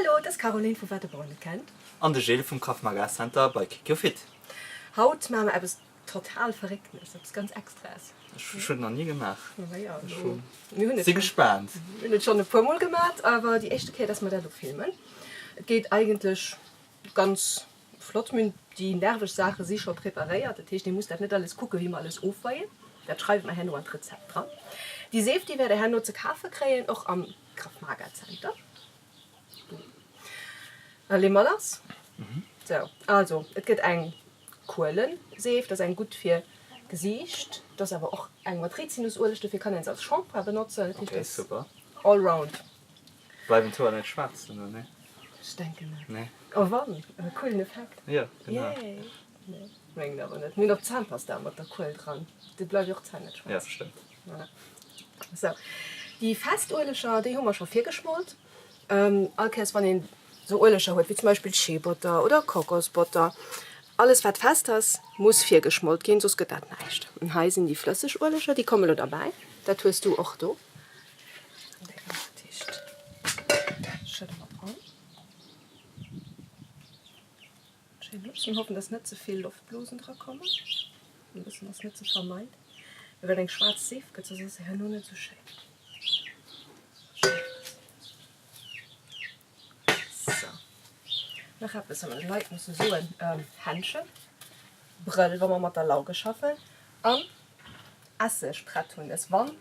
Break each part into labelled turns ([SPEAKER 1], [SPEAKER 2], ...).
[SPEAKER 1] Hallo, et ass Caroline vu Wat e Bauer net kennt.
[SPEAKER 2] An de Gilles vum Krav Maga Center bei Kick Your Fit.
[SPEAKER 1] Haut maache mer eppes total Verrécktenes, eppes ganz Extraes.
[SPEAKER 2] Ech hunn et nach ni gemaach.
[SPEAKER 1] Ech
[SPEAKER 2] si gespaant.
[SPEAKER 1] Mir hunn et schonn e puer mol gemaat, awer déi éischte Kéier, dass mer dat elo filmen. Et geet eigentlech ganz flott. Mir hunn déi nerveg Saache si scho preparéiert, dat heescht, dir musst dat net alles kucken, wéi mer alles ofweien. Dat schreiwe mer herno an d'Rezept dran. Déi Seef, déi wäert der herno ze kafe kréien, och am Krav Maga Center. Da leeë mer lass. Sou, also et gëtt eng Kuelenseef, dat ass eng gutt fir d'Gesiicht, dat ass awer och eng mat Rizinusueleg, dofir kann een se als Shampoing benotzen. Dat heescht, dat ass allround.
[SPEAKER 2] Bleiwen d'Hoer net schwaarz dann, oder nee?
[SPEAKER 1] Ech denken net. Nee. Oh wann, e coolen Effekt.
[SPEAKER 2] Jo, genau.
[SPEAKER 1] Yay! Nee, mengen awer net. Mir hunn och Zahnpasta mat der Kuel dran, do bleiwe jo och d'Zänn net
[SPEAKER 2] schwaarz. Ja, stëmmt.
[SPEAKER 1] Voilà. Sou, déi fest Ueleger, déi hu mer scho virgeschmolt. All Kéiers wann een sou Ueleger huet, wéi zum Beispill Sheabutter oder Kokosbotter, alles wat fest ass, muss virgeschmolt ginn, soss gëtt dat näischt. An hei sinn déi flësseg Ueleger, déi komme lo derbäi. Dat hues du och do. Schéin hoffen dass net ze vill Loftblosen dra kommen, e bëssen ass net ze vermeiden, well dat eng schwaarz Seef gëtt, soss ass se herno net esou schéin. Sou, nach eppes wat mer de Leit musse soen, Händschen, Brëll wa mer mat der Lauge schaffen an Esseg prett hunn, dass wann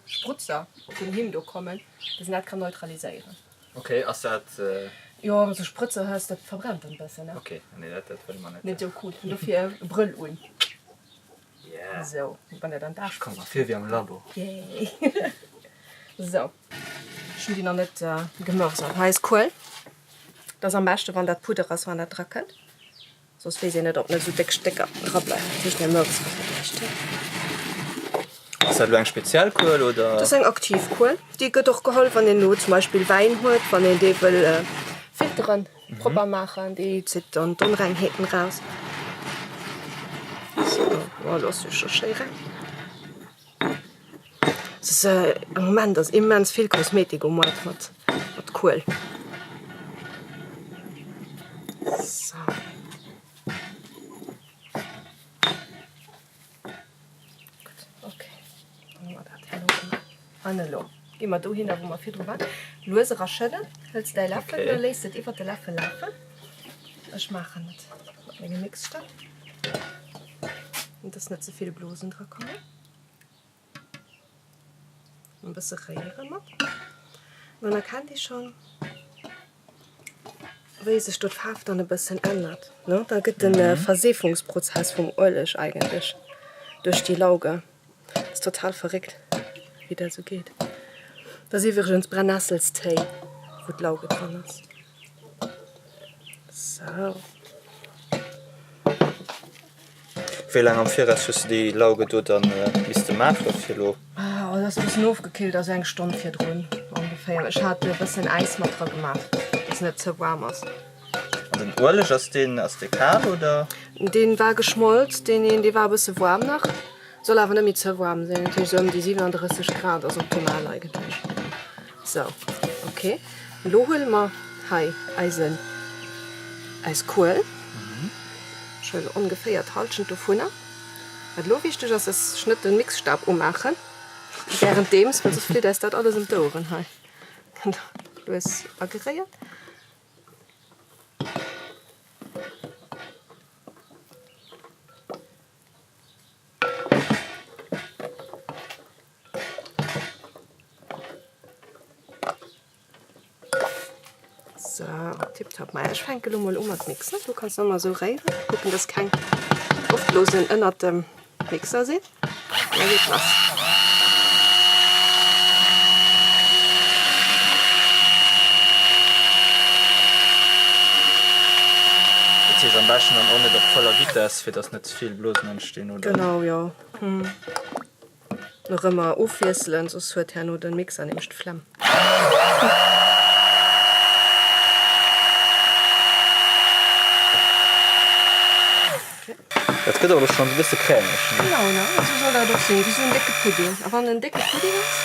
[SPEAKER 1] Sprutzer vun him do kommen, dass een dat kann neutraliséieren.
[SPEAKER 2] Ok, ass dat.
[SPEAKER 1] Jo, wann s de Sprëtzer hues, dat verbrennt dann e bëssen, ne?
[SPEAKER 2] Ok, nee, dat dat wëlle mer net.
[SPEAKER 1] Net esou cool, dofir e Brëll un.
[SPEAKER 2] Yeah.
[SPEAKER 1] Esou, wann dat an d'A
[SPEAKER 2] Ech komme mer vir wéi am Labo.
[SPEAKER 1] Yay. Esou, ech hunn déi nach net gemörsert. Hei ass Kuel. Dat ass am beschte wann dat Pudder ass, wann dat drakënnt. Soss weess een net, ob net esou déck Stécker dra bleiwen. Dat heescht, mir mëchsen se gläich do.
[SPEAKER 2] Ass dat elo eng speziell Kuel, oder?
[SPEAKER 1] Dat ass eng aktiv Kuel. Déi gëtt och geholl, wann een elo zum Beispill Wäin huet, wann een dee wëll filteren, propper maachen. Déi zitt dann d'Onrengheeten raus. Sou, oh, elo ass se scho schéi reng. Am Moment ass immens vill Kosmetik um Moart mat mat Kuel. Sou. Gutt, ok. Dann hu mer dat herno gemaach. An elo gi mer dohinner, wou mer virdru waren. Lues eraschëdden. Hëls däi Läffel, da léiss de et iwwert de Läffel lafen. Ech maachen et mat mengem Mixstab, dass net ze vill Blosen dra kommen. E bësse réiere mat. Dann erkennt ee schonn, wéi sech do d'Faarf dann e bëssen ännert, ne? Da gëtt de Verseefungsprozess vum Ueleg eigentlech duerch déi Lauge. Ass total verréckt, wéi dat esou geet. Dat ass iwwregens Brennesselstéi, wou d'Lauge dran ass. Sou.
[SPEAKER 2] Wéi laang am Viraus hues de déi Lauge do dann misste maachen fir elo?
[SPEAKER 1] Oh, dat ass e bëssen ofgekillt, also eng Stonn virdrun ongeféier. Ech hat e bëssen Äis mat dra gemaach, dass net ze waarm ass.
[SPEAKER 2] An den Ueleg, ass deen, ass dee kal oder?
[SPEAKER 1] Deen war geschmolz, deen een, dee war e bësse waarm nach. Soll awer net méi ze waarm sinn, dat heescht esou ëm déi 37 Grad ass optimal eigentlech. Sou, ok, elo huele mer hei eisen, eis Kuel. Ech huelen ongeféier d'Hallschent dovunner. Wat elo wichteg ass, ass ech net den Mixstab umaachen währenddeems, well soss flitt eis dat alles ëm d'Oueren hei. Lues ageréiert. So, tiptop. Maja, ech fänke lo mol u mat mixen. Du kanns noch mal sou réieren, kucken, dass keng Loftblosen ënnert dem Mixer sinn. Da geet lass.
[SPEAKER 2] Dat heescht am beschten dann och net op voller Vitess, fir dass net ze vill Blosen entstinn, oder?
[SPEAKER 1] Genau, jo. Nach ëmmer ofwiesselen, soss huet herno den Mixer nämlech d'Flemm.
[SPEAKER 2] Dat gëtt awer schonn e bësse crèmeg, ne?
[SPEAKER 1] Genau, ne? Esou soll dat och sinn, wéi sou en décke Pudding. A wann en décke Pudding ass,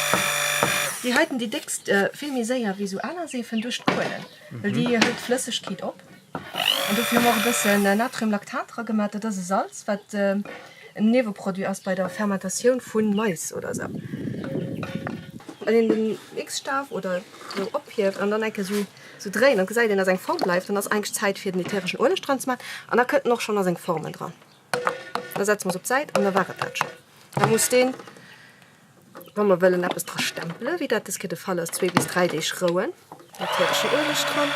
[SPEAKER 1] Déi heiten, déi déckst vill méi séier wéi sou aner Seefen duerch d'Kuelen, well déi hëlt d'Flëssegkeet op. An dofir hu mer och e bëssen Natriumlactat dra gemaach. Dat ass e Salz, wat en Nieweproduit ass bei der Fermentatioun vu Mais oder sou. Wann een den Mixstaf oder sou ophieft an dann eng Kéier sou sou dréint, dann gesäit een, dass eng Form bleift. Dann ass eigentlech Zäit fir den äthereschen Ueleg dran ze maachen an da kënnt en och schonn a seng Formen dran. Da setze mer se op d'Säit an da war et dat schonn. Da muss deen. Wa mer wëllen eppes dra stempelen, wéi dat des Kéier de Fall ass, zwee bis 3 Deeg rouen. Äthereschen Ueleg dran.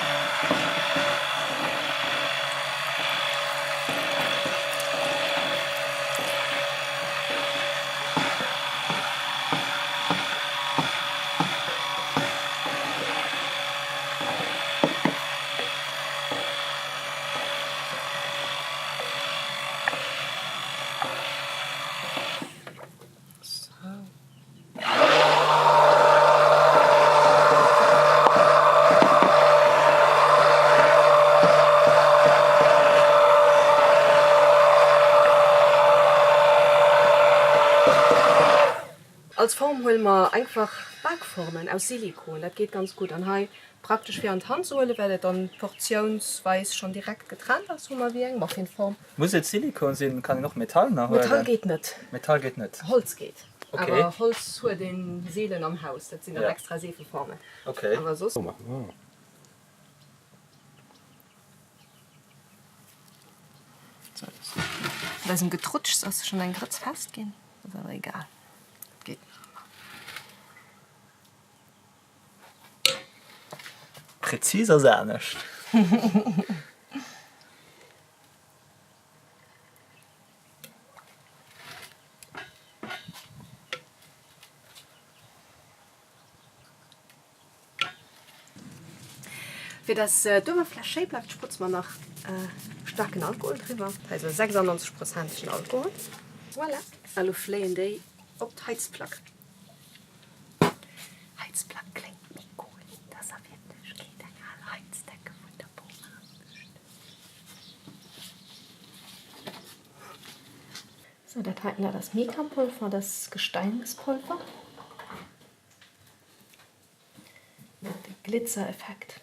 [SPEAKER 1] Als Form huele mer einfach Bakformen aus Silikon, dat geet ganz gutt an hei praktesch fir an d'Hand ze huelen, well et dann portiounsweis schon direkt getrennt ass, hu mer wéi eng Muffinform.
[SPEAKER 2] Muss et Silikon sinn? Kann een och Metall nach huelen?
[SPEAKER 1] Metall geet net.
[SPEAKER 2] Metall geet net.
[SPEAKER 1] Holz geet. Okay. Awer Holz huet een seelen am Haus. Dat sinn dann extra Seefeformen.
[SPEAKER 2] Okay.
[SPEAKER 1] Awer soss. Bei eisem Getrutschs ass se schon eng Grëtz fest ginn. Ass awer egal. Dat geet nach ëmmer.
[SPEAKER 2] Präzis ass anescht.
[SPEAKER 1] Fir dass d'Uewerfläch schéi bleift, sprëtze mer nach staarken Alkohol driwwer, also 96 prozentegen Alkohol. Voilà, a lo fléien déi op d'Heizplack. Heizplack kléngt méi cool, dat ass a Wierklechkeet eng al Heizdecke vun der Boma. Sou, dat heiten, dat ass Mekapolver, dat ass Gesteinspolver. De Glitzereffekt.